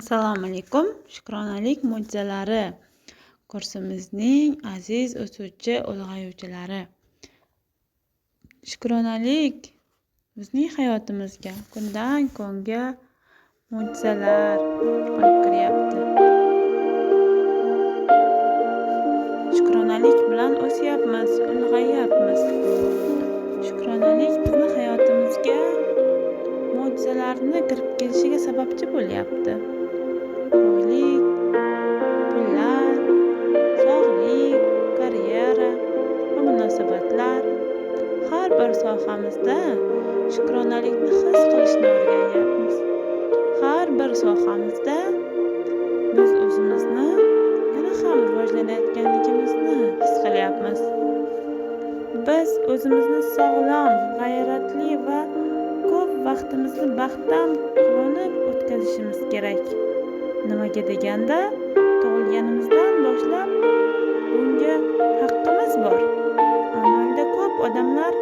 Assalomu alaykum. Shukronalik mo'jizalari kursimizning aziz o'suvchi ulg'ayuvchilari. Shukronalik bizning hayotimizga kundan kunga mo'jizalar olib kiryapti. Shukronalik bilan o'syapmiz, ulg'ayyapmiz. Shukronalik bizni hayotimizga mo'jizalarni kirib kelishiga sababchi bo'lyapti. Boylik, pullar, sog'lik, karyera va munosabatlar, har bir sohamizda shukronalikni his qilishni o'rganyapmiz. Har bir sohamizda biz o'zimizni yana ham rivojlanayotganligimizni his qilyapmiz. Biz o'zimizni sog'lom, g'ayratli va ko'p vaqtimizni baxtdan quvonib o'tkazishimiz kerak. Nimaga deganda, tug'ilganimizdan boshlab bunga haqqimiz bor. Amalda ko'p odamlar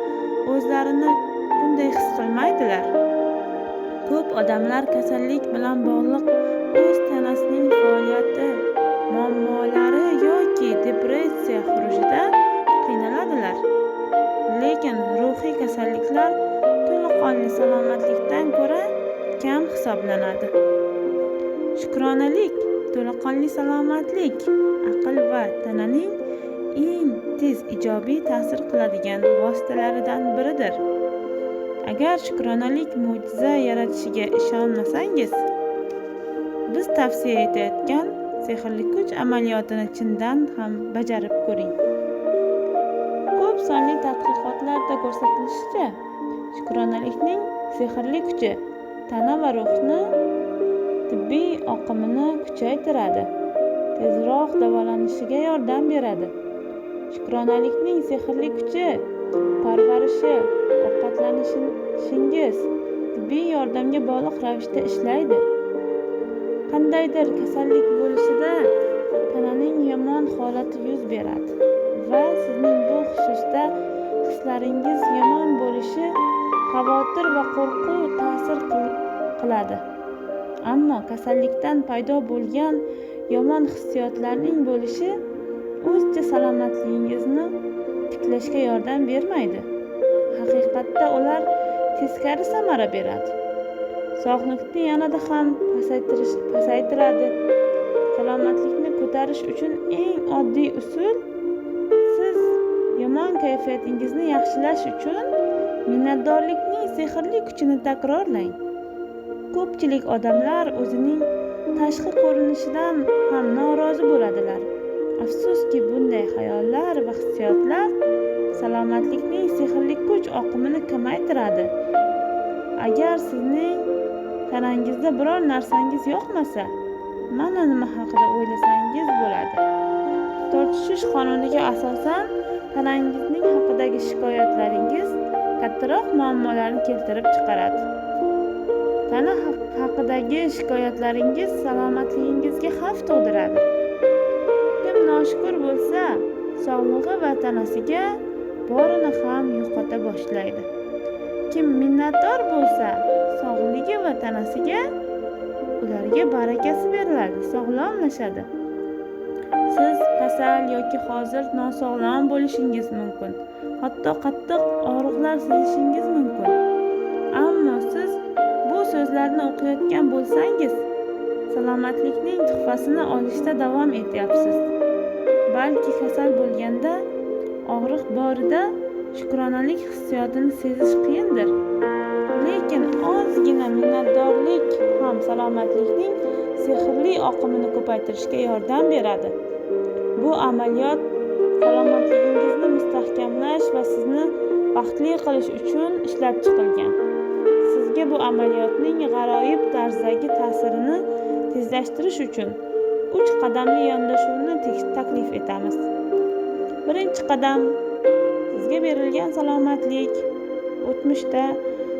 o'zlarini bunday his qilmaydilar. Ko'p odamlar kasallik bilan bog'liq o'z tanasining faoliyati muammolari yoki depressiya xurujidan qiynaladilar. Lekin ruhiy kasalliklar to'laqonli salomatlikdan ko'ra kam hisoblanadi. Shukronalik to'laqonli salomatlik, aql va tananing eng tez ijobiy ta'sir qiladigan vositalaridan biridir. Agar shukronalik mo'jiza yaratishiga ishonmasangiz, biz tavsiya etayotgan sehrli kuch amaliyotini chindan ham bajarib ko'ring. Ko'p sonli tadqiqotlarda ko'rsatilishicha, shukronalikning sehrli kuchi tana va ruhni tibbiy oqimini kuchaytiradi, tezroq davolanishiga yordam beradi. Shukronalikning sehrli kuchi parvarishi, ovqatlanishingiz tibbiy yordamga bog'liq ravishda ishlaydi. Qandaydir kasallik bo'lishida tananing yomon holati yuz beradi va sizning bu xususda hislaringiz yomon bo'lishi xavotir va qo'rquv ta'sir qiladi. Ammo kasallikdan paydo bo'lgan yomon hissiyotlarning bo'lishi o'zcha salomatligingizni tiklashga yordam bermaydi. Haqiqatda ular teskari samara beradi. Sog'liqni yanada ham pasaytiradi. Salomatlikni ko'tarish uchun eng oddiy usul siz yomon kayfiyatingizni yaxshilash uchun minnatdorlikning sehrli kuchini takrorlang. Ko'pchilik odamlar o'zining tashqi ko'rinishidan ham norozi bo'ladilar. Afsuski, bunday xayollar va hissiyotlar salomatlikning sehrli kuch oqimini kamaytiradi. Agar sizning tanangizda biror narsangiz yoqmasa, mana nima haqida o'ylasangiz bo'ladi. Tortishish qonuniga asosan tanangizning haqidagi shikoyatlaringiz kattaroq muammolarni keltirib chiqaradi. Tana haqidagi shikoyatlaringiz salomatligingizga xavf tug'diradi. Kim noshukur bo'lsa, sog'lig'i va tanasiga borini ham yo'qota boshlaydi. Kim minnatdor bo'lsa, sog'ligi va tanasiga ularga barakasi beriladi, sog'lomlashadi. Siz kasal yoki hozir nosog'lom bo'lishingiz mumkin. Hatto qattiq og'riqlar sezishingiz mumkin. Ammo siz bu so'zlarni o'qiyotgan bo'lsangiz, salomatlikning tuhfasini olishda davom etyapsiz. Balki kasal bo'lganda, og'riq borida shukronalik hissiyotini sezish qiyindir. Lekin ozgina minnatdorlik ham salomatlikning sehrli oqimini ko'paytirishga yordam beradi. Bu amaliyot salomatligingizni mustahkamlash va sizni baxtli qilish uchun ishlab chiqilgan. Sizga bu amaliyotning g'aroyib tarzdagi ta'sirini tezlashtirish uchun 3 qadamli yondashuvni taklif etamiz. Birinchi qadam: sizga berilgan salomatlik. O'tmishda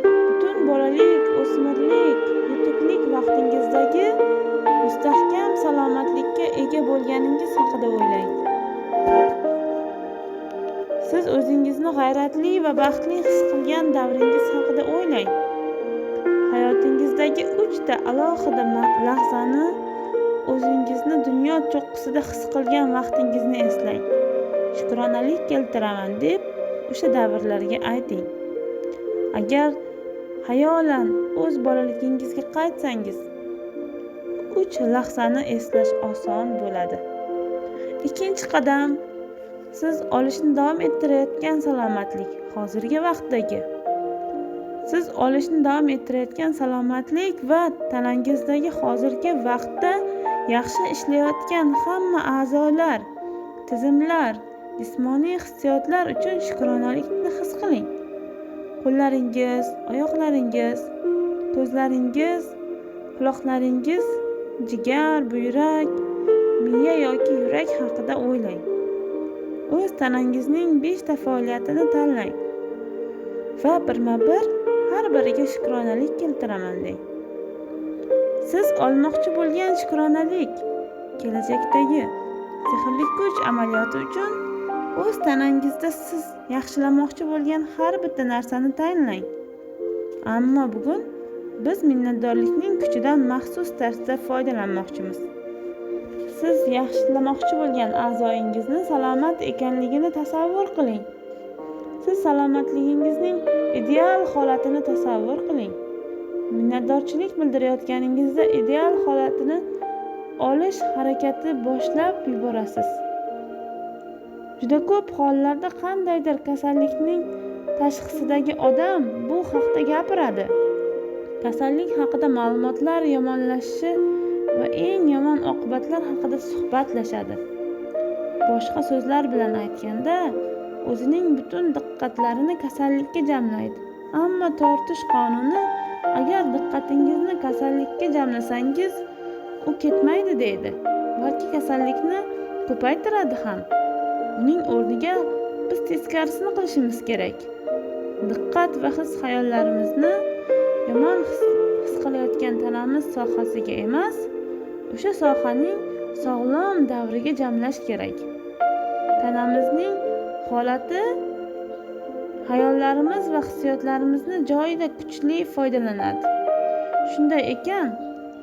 butun bolalik, o'smirlik, yetuklik vaqtingizdagi mustahkam salomatlikka ega bo'lganingiz haqida o'ylang. Siz o'zingizni g'ayratli va baxtli his qilgan davringiz haqida o'ylang. Hayotingizda Bolalligingizdagi 3 ta alohida lahzani, o'zingizni dunyo cho'qqisida his qilgan vaqtingizni eslang. Shukronalik keltiraman deb o'sha davrlarga ayting. Agar xayolan o'z bolaligingizga qaytsangiz, 3 lahzani eslash oson bo'ladi. Ikkinchi qadam, siz olishni davom ettirayotgan salomatlik hozirgi vaqtdagi. Siz olishni davom ettirayotgan salomatlik va tanangizdagi hozirgi vaqtda yaxshi ishlayotgan hamma a'zolar, tizimlar, jismoniy hissiyotlar uchun shukronalikni his qiling. Qo'llaringiz, oyoqlaringiz, ko'zlaringiz, quloqlaringiz, jigar, buyrak, miya yoki yurak haqida o'ylang. O'z tanangizning 5 ta faoliyatini tanlang va birma-bir har biriga shukronalik keltiraman deng. Siz olmoqchi bo'lgan shukronalik kelajakdagi sehrli kuch amaliyoti uchun o'z tanangizda siz yaxshilamoqchi bo'lgan har bitta narsani tanlang. Ammo bugun biz minnatdorlikning kuchidan maxsus tarzda foydalanmoqchimiz. Siz yaxshilamoqchi bo'lgan a'zoyingizni salomat ekanligini tasavvur qiling. Siz salomatligingizning ideal holatini tasavvur qiling. Minnatdorchilik bildirayotganingizda ideal holatini olish harakati boshlab yuborasiz. Juda ko'p hollarda qandaydir kasallikning tashxisidagi odam bu haqda gapiradi. Kasallik haqida ma'lumotlar yomonlashishi va eng yomon oqibatlar haqida suhbatlashadi. Boshqa so'zlar bilan aytganda, o'zining butun diqqatlarini kasallikka jamlaydi. Ammo tortish qonuni, agar diqqatingizni kasallikka jamlasangiz, u ketmaydi deydi, balki kasallikni ko'paytiradi ham. Uning o'rniga biz teskarisini qilishimiz kerak. Diqqat va his xayollarimizni yomon his qilayotgan tanamiz sohasiga emas, o'sha sohaning sog'lom davriga jamlash kerak. Tanamizning holati xayollarimiz va hissiyotlarimizni joyida kuchli foydalanadi. Shunday ekan,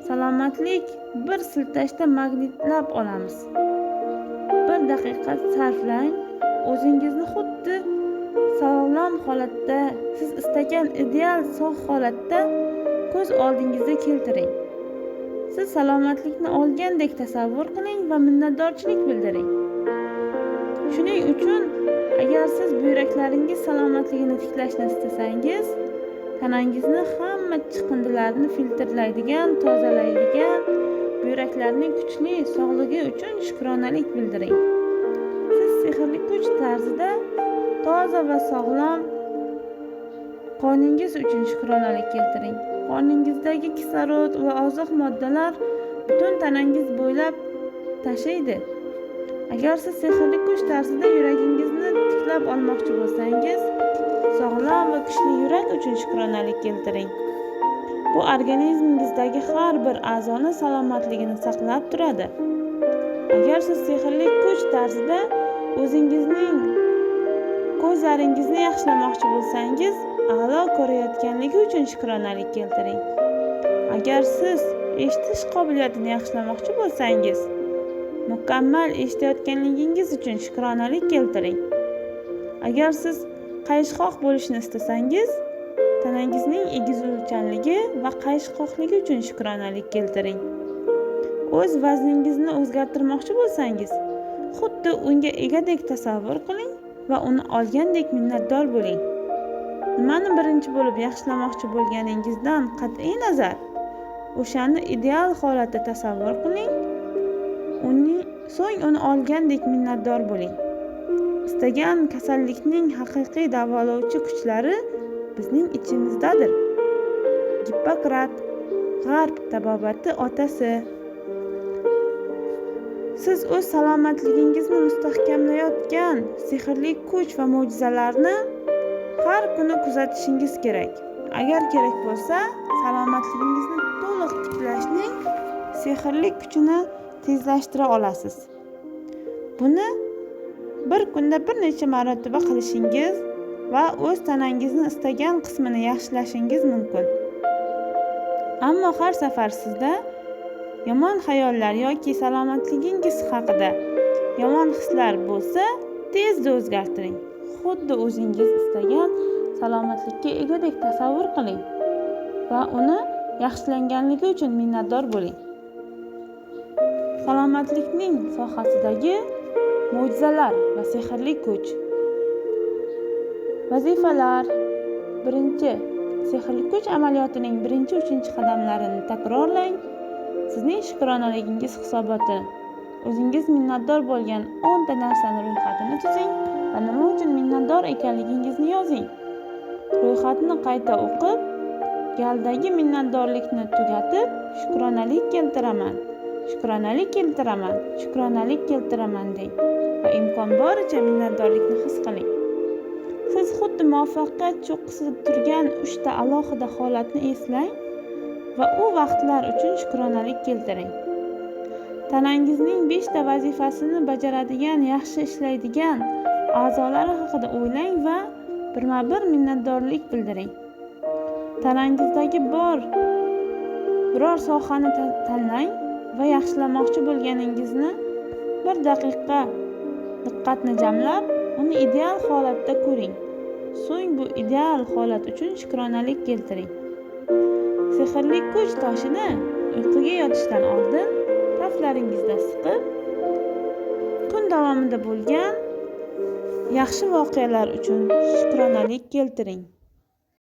salomatlik bir siltashda magnitlab olamiz. Bir daqiqa sarflang, o'zingizni xuddi sog'lom holatda, siz istagan ideal sog' holatda ko'z oldingizga keltiring. Siz salomatlikni olgandek tasavvur qiling va minnatdorchilik bildiring. Shuning uchun agar siz buyraklaringiz salomatligini tiklashni istasangiz, tanangizni hamma chiqindilarni filtrlaydigan, tozalaydigan buyraklarning kuchli sog'ligi uchun shukronalik bildiring. Siz sehrli kuch tarzida toza va sog'lom qoningiz uchun shukronalik keltiring. Qoningizdagi kislorod va oziq moddalar butun tanangiz bo'ylab tashiydi. Agar siz sehrli kuch tarzida yuragingizni tiklab olmoqchi bo'lsangiz, sog'lom va kuchli yurak uchun shukronalik keltiring. Bu organizmingizdagi har bir a'zoni salomatligini saqlab turadi. Agar siz sehrli kuch tarzida o'zingizning ko'zlaringizni yaxshilamoqchi bo'lsangiz, a'lo ko'rayotganligi uchun shukronalik keltiring. Agar siz eshitish qobiliyatini yaxshilamoqchi bo'lsangiz, mukammal eshitayotganligingiz uchun shukronalik keltiring. Agar siz qayishqoq bo'lishni istasangiz, tanangizning egizuvchanligi va qayishqoqligi uchun shukronalik keltiring. O'z vazningizni o'zgartirmoqchi bo'lsangiz, xuddi unga egadek tasavvur qiling va uni olgandek minnatdor bo'ling. Nimani birinchi bo'lib yaxshilamoqchi bo'lganingizdan qat'iy nazar, o'shani ideal holatda tasavvur qiling, so'ng uni olgandek minnatdor bo'ling. Istagan kasallikning haqiqiy davolovchi kuchlari bizning ichimizdadir. Gippokrat, g'arb tabobati otasi. Siz o'z salomatligingizni mustahkamlayotgan sehrli kuch va mo'jizalarni har kuni kuzatishingiz kerak. Agar kerak bo'lsa, salomatligingizni to'liq tiklashning sehrli kuchini tezlashtira olasiz. Buni bir kunda bir necha marotaba qilishingiz va o'z tanangizni istagan qismini yaxshilashingiz mumkin. Ammo har safar sizda yomon xayollar yoki salomatligingiz haqida yomon hislar bo'lsa, tezda o'zgartiring. Xuddi o'zingiz istagan salomatlikka egadek tasavvur qiling va uni yaxshilanganligi uchun minnatdor bo'ling. Salomatlikning sohasidagi mo'jizalar va sehrli kuch. Vazifalar. Birinchi, sehrli kuch amaliyotining birinchi, uchinchi qadamlarini takrorlang. Sizning shukronaligingiz hisoboti. O'zingiz minnatdor bo'lgan 10 ta narsani ro'yxatini tuzing va nima uchun minnatdor ekanligingizni yozing. Ro'yxatni qayta o'qib, galdagi minnatdorlikni tugatib, shukronalik keltiraman, shukronalik keltiraman, shukronalik keltiraman deng va imkon boricha minnatdorlikni his qiling. Siz xuddi muvaffaqiyat cho'qqisida turgan 3 ta alohida holatni eslang va u vaqtlar uchun shukronalik keltiring. Tanangizning 5 ta vazifasini bajaradigan, yaxshi ishlaydigan a'zolari haqida o'ylang va birma-bir minnatdorlik bildiring. Tanangizdagi bor biror sohani tanlang va yaxshilamoqchi bo'lganingizni bir daqiqa diqqatni jamlab, uni ideal holatda ko'ring. So'ng bu ideal holat uchun shukronalik keltiring. Sehrli kuch toshini uyquga yotishdan oldin kaftlaringizda siqib, kun davomida bo'lgan yaxshi voqealar uchun shukronalik keltiring.